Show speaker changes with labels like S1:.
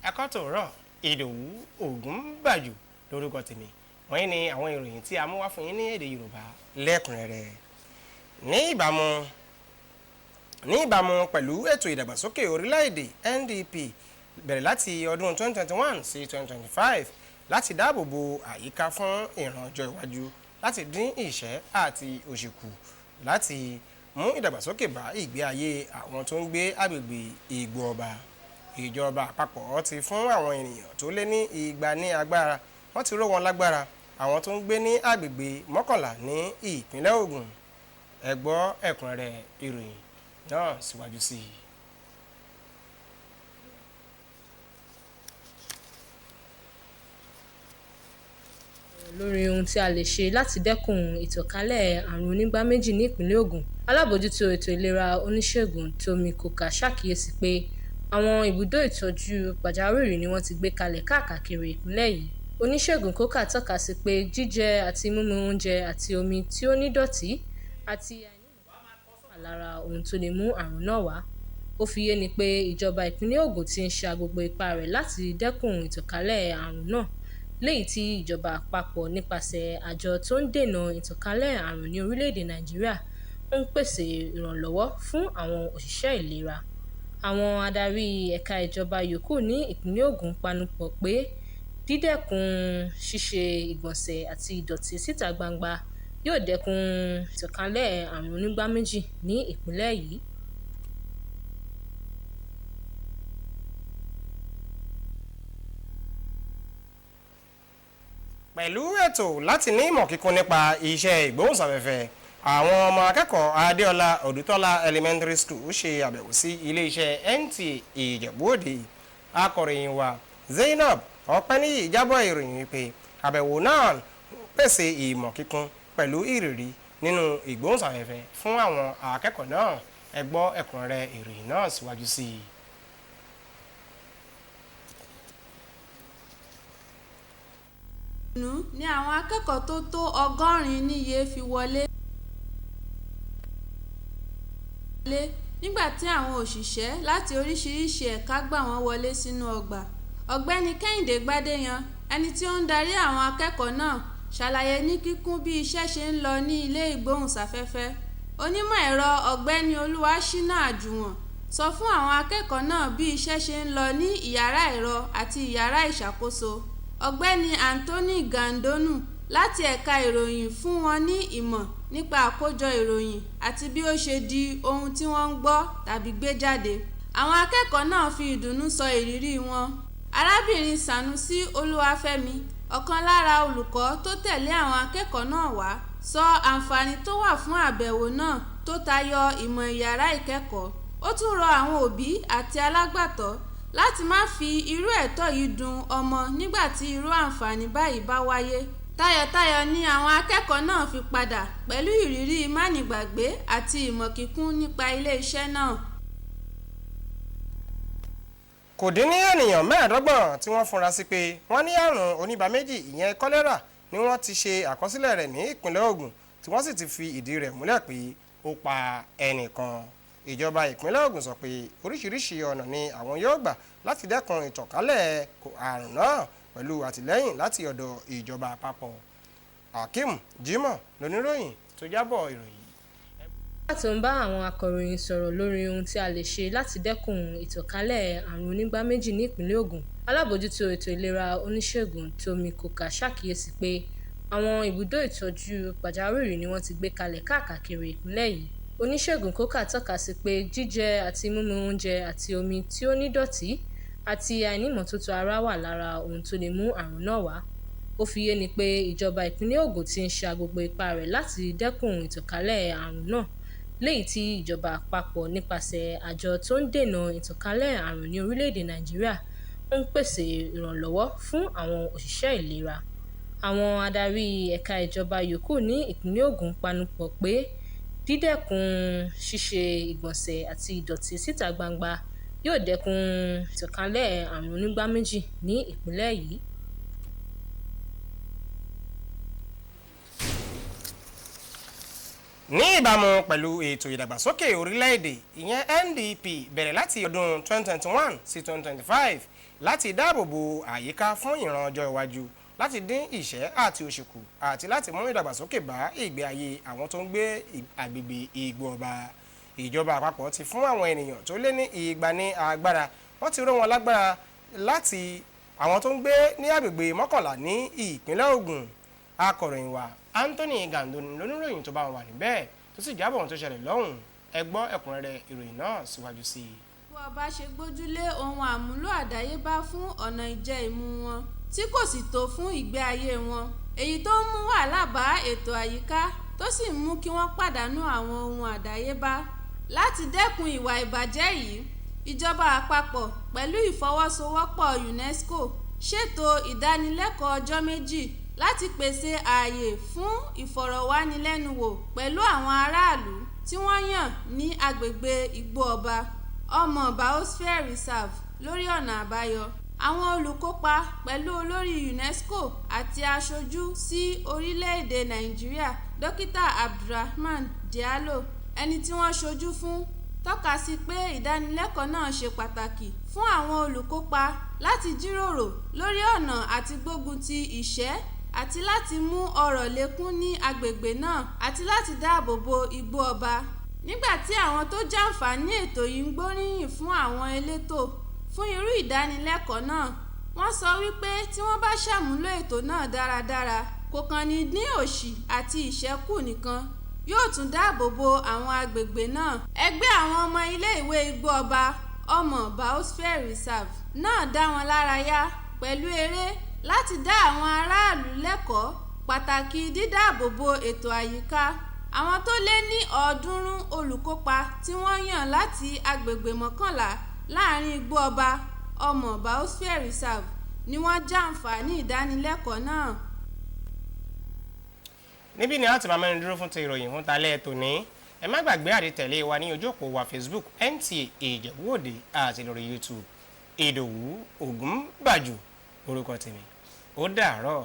S1: Ẹ̀kọ́ tòórọ̀ Ìdòwú Ògúnbàjò lórúkọ tèmi. Wọ̀nyí ni àwọn ìròyìn tí a mú wá fún yín ní èdè Yorùbá lẹ́kùnrẹ́rẹ́. Ní ìbámu pẹ̀lú ètò ìdàgbàsókè orílẹ̀-èdè NDP bẹ̀rẹ̀ láti ọdún 2021 sí 2025 láti dáàbò bo àyíká fún ìran ọjọ́ iwájú, láti dín ìṣẹ́ àti òṣì kù, láti mú ìdàgbàsókè bá ìgbé ayé àwọn tó ń gbé agbègbè Igbó Ọba. Ìjọba àpapọ̀ ti fún àwọn ènìyàn tó lé ní 200 ní agbára, wọ́n ti ró wọn lágbára, àwọn tó ń gbé ní agbègbè 11 ní ìpínlẹ̀ Ògùn. Ẹ gbọ́ ẹ̀kúnrẹ́rẹ́ ìròyìn náà síwájú sí i.
S2: Lórí ohun tí a lè ṣe láti dẹ́kun ìtànkálẹ̀ àrùn onígbáméjì ní ìpínlẹ̀ Ògùn, alábòójútó ètò ìlera oníṣègùn Tómi Kòká ṣàkíyèsí pé àwọn ibùdó ìtọ́jú pàjáwìrì ni wọ́n ti gbé kalẹ̀ káàkiri ìpínlẹ̀ yìí. Oníṣègùn Coker tọ́ka sí pé jíjẹ àti mímu oúnjẹ àti omi tí ó nídọ̀tí àti àìnímọ́tótó wà lára ohun tó lè mú àrùn náà wá. Ó fi yé ni pé ìjọba ìpínlẹ̀ Ògùn ti ń sa gbogbo ipá rẹ̀ láti dẹ́kun ìtànkálẹ̀ àrùn náà, léyìí tí ìjọba àpapọ̀ nípasẹ̀ àjọ tó ń dènà ìtànkálẹ̀ àrùn ní orílẹ̀-èdè Nàìjíríà ń pèsè ìrànlọ́wọ́ fún àwọn òṣìṣẹ́ ìlera. Àwọn adarí ẹ̀ka ìjọba yòókù ní ìpínlẹ̀ Ògùn panupọ̀ pé dídẹ́kun ṣíṣe ìgbọ̀nsẹ̀ àti ìdọ̀tí síta gbangba yóò dẹ́kun ìtànkálẹ̀ àrùn onígbáméjì ní ìpínlẹ̀ yìí.
S1: Pẹ̀lú ètò láti ní ìmọ̀ kíkún nípa iṣẹ́ ìgbóhùnsáfẹ́fẹ́, àwọn ọmọ akẹ́kọ̀ọ́ Adéọlá Odùtọ́lá Elementary School ṣe àbẹ̀wò sí iléeṣẹ́ NTA Ìjẹ̀bú-Òde. Akọ̀ròyìn wa Zainab Ọpẹ́níyì jábọ̀ ìròyìn wípé àbẹ̀wò náà pèsè ìmọ̀ kíkún pẹ̀lú ìrírí nínú ìgbóhùnsáfẹ́fẹ́ fún àwọn akẹ́kọ̀ọ́ náà. Ẹ gbọ́ ẹ̀kúnrẹ́rẹ́ ìròyìn náà síwájú sí i.
S3: Ìdùnnú ni àwọn akẹ́kọ̀ọ́ tó tó 80 níye fi wọlé nígbà tí àwọn òṣìṣẹ́ láti oríṣiríṣi ẹ̀ka gbà wọ́n wọlé sínú ọgbà. Ọ̀gbẹ́ni Kẹ́hìndé Gbádéyan, ẹni tí ó ń darí àwọn akẹ́kọ̀ọ́ náà, ṣàlàyé ní kíkún bí iṣẹ́ ṣe ń lọ ní ilé ìgbóhùnsáfẹ́fẹ́. Onímọ̀-ẹ̀rọ Ọ̀gbẹ́ni Olúwaṣínà Àjúwọ̀n sọ fún àwọn akẹ́kọ̀ọ́ náà bí iṣẹ́ ṣe ń lọ ní ìyàrá ẹ̀rọ àti ìyàrá ìṣàkóso. Ọ̀gbẹ́ni Anthony Gandonu láti ẹ̀ka ìròyìn fún wọn ní ìmọ̀ nípa àkójọ ìròyìn àti bí ó ṣe di ohun tí wọ́n ń gbọ́ tàbí gbé jáde. Àwọn akẹ́kọ̀ọ́ náà fi ìdùnnú sọ ìrírí wọn. Arábìnrin Sànúsí Olúwafẹ́mi, ọ̀kan lára olùkọ́ tó tẹ̀lé àwọn akẹ́kọ̀ọ́ náà wá, sọ àǹfààní tó wà fún àbẹ̀wò náà tó tayọ ìmọ̀ ìyàrá ìkẹ́kọ̀ọ́. Ó tún rọ àwọn òbí àti alágbàtọ́ láti má fi irú ẹ̀tọ́ yìí dun ọmọ nígbà tí irú àǹfààní báyìí bá wáyé. Tayọ̀tayọ̀ ni àwọn akẹ́kọ̀ọ́ náà fi padà pẹ̀lú ìrírí mánigbàgbé àti ìmọ̀ kíkún nípa ilé-iṣẹ́ náà.
S1: Kò dín ní ènìyàn 25 tí wọ́n fura sí pé wọ́n ní àrùn oníbà méjì, ìyẹn kọ́lẹ́rà, ni wọ́n ti ṣe àkọsílẹ̀ rẹ̀ ní ìpínlẹ̀ Ògùn, tí wọ́n sì ti fi ìdí rẹ̀ múlẹ̀ pé ó pa ẹnìkan. Ìjọba ìpínlẹ̀ Ògùn sọ pé oríṣiríṣi ọ̀nà ni àwọn yóò gbà láti dẹ́kun ìtànkálẹ̀ àrùn náà pẹ̀lú àtìlẹ́yìn láti ọ̀dọ̀ ìjọba àpapọ̀. Hakeem Jimoh lóníròyìn tó jábọ̀ ìròyìn.
S2: Nígbà tó ń bá àwọn akọ̀ròyìn sọ̀rọ̀ lórí ohun tí a lè ṣe láti dẹ́kun ìtànkálẹ̀ àrùn onígbáméjì ní ìpínlẹ̀ Ògùn, alábòójútó ètò ìlera oníṣègùn Tómi Kòká ṣàkíyèsí pé àwọn ibùdó ìtọ́jú pàjáwìrì ni wọ́n ti gbé kalẹ̀ káàkiri ìpínlẹ̀ yìí. Oníṣègùn Coker tọ́ka sí pé jíjẹ àti mímu oúnjẹ àti omi tí ó nídọ̀tí àti àìnímọ́tótó ara wà lára ohun tó lè mú àrùn náà wá. Ó fi yé ni pé ìjọba ìpínlẹ̀ Ògùn ti ń sa gbogbo ipá rẹ̀ láti dẹ́kun ìtànkálẹ̀ àrùn náà, léyìí tí ìjọba àpapọ̀ nípasẹ̀ àjọ tó ń dènà ìtànkálẹ̀ àrùn ní orílẹ̀-èdè Nàìjíríà ń pèsè ìrànlọ́wọ́ fún àwọn òṣìṣẹ́ ìlera. Àwọn adarí ẹ̀ka ìjọba yòókù ní ìpínlẹ̀ Ògùn panupọ̀ pé dídẹ́kun ṣíṣe ìgbọ̀nsẹ̀ àti ìdọ̀tí síta gbangba yóò dẹ́kun ìtànkálẹ̀ àrùn onígbáméjì ní ìpínlẹ̀ yìí.
S1: Ní ìbámu pẹ̀lú ètò ìdàgbàsókè orílẹ̀-èdè, ìyẹn NDP bẹ̀rẹ̀ láti ọdún 2021 sí 2025. Láti dáàbòbò àyíká fún ìran ọjọ́ iwájú, láti dín ìṣẹ́ àti òṣì kù, àti láti mú ìdàgbàsókè bá ìgbé ayé àwọn tó ń gbé agbègbè Igbó Ọba. Ìjọba àpapọ̀ ti fún àwọn ènìyàn tó lé ní 200 ní agbára. Wọ́n ti ró wọn lágbára láti àwọn tó ń gbé ní agbègbè 11 ní ìpínlẹ̀ Ògùn. Akọ̀ròyìn wa Anthony Gandoni lóníròyìn tó bá wọn wà níbẹ̀, tó sì jábọ̀ ohun tó ṣẹlẹ̀ lọ́hùn. Ẹ gbọ́ ẹ̀kúnrẹ́rẹ́ ìròyìn náà síwájú sí i.
S3: Bí ọba ṣe gbójúlé ohun àmúlò àdáyébá fún ọ̀nà ìjẹ ìmu wọn tí kò sì tó fún ìgbé ayé wọn, èyí tó ń mú wàhálà bá ètò àyíká, tó sì ń mú kí wọ́n pàdánù àwọn ohun àdáyébá. Láti dẹ́kun ìwà ìbàjẹ́ yìí, ìjọba àpapọ̀ pẹ̀lú ìfọwọ́sowọ́pọ̀ UNESCO ṣètò ìdánilẹ́kọ̀ọ́ ọjọ́ 2 láti pèsè ààyè fún ìfọ̀rọ̀wánilẹ́nuwò pẹ̀lú àwọn aráàlú tí wọ́n yàn ní agbègbè Igbó Ọba Omo Biosphere Reserve lórí ọ̀nà àbáyọ. Àwọn olùkópa pẹ̀lú olórí UNESCO àti aṣojú sí orílẹ̀-èdè Nàìjíríà, Dókítà Abdulrahman Diallo, ẹni tí wọ́n ṣojú fún, tọ́ka sí pé ìdánilẹ́kọ̀ọ́ náà ṣe pàtàkì fún àwọn olùkópa láti jíròrò lórí ọ̀nà àti gbógun ti ìṣẹ́ àti láti mú ọrọ̀ lékún ní agbègbè náà àti láti dáàbò bo Igbó Ọba. Nígbà tí àwọn tó jàǹfààní ètò yìí ń gbóríyìn fún àwọn elétò fún irú ìdánilẹ́kọ̀ọ́ náà, wọ́n sọ wípé tí wọ́n bá ṣàmúlò ètò náà dáradára, kò kàn ní dín òṣì àti ìṣẹ́ kù nìkan, yóò tún dáàbò bo àwọn agbègbè náà. Ẹgbẹ́ àwọn ọmọ iléèwé Igbó Ọba Omo Biosphere Reserve náà dá wọn lárayá pẹ̀lú eré láti dá àwọn aráàlú lẹ́kọ̀ọ́ pàtàkì dídáàbòbò ètò àyíká. Àwọn tó lé ní 300 olùkópa tí wọ́n yàn láti agbègbè 11 láàrin Igbó Ọba Omo Biosphere Reserve ni wọ́n jàǹfààní ìdánilẹ́kọ̀ọ́ náà.
S1: Níbí ni a ti máa mẹ́rin dúró fún ti ìròyìn fún talẹ́ tòní. Ẹ má gbàgbé àti tẹ̀lé wa ní ojú òpó wa Facebook NTA Ìjẹ̀bú Òde àti lórí YouTube. Ìdòwú Ògúnbàjò orúkọ tèmi. Ó dàárọ̀.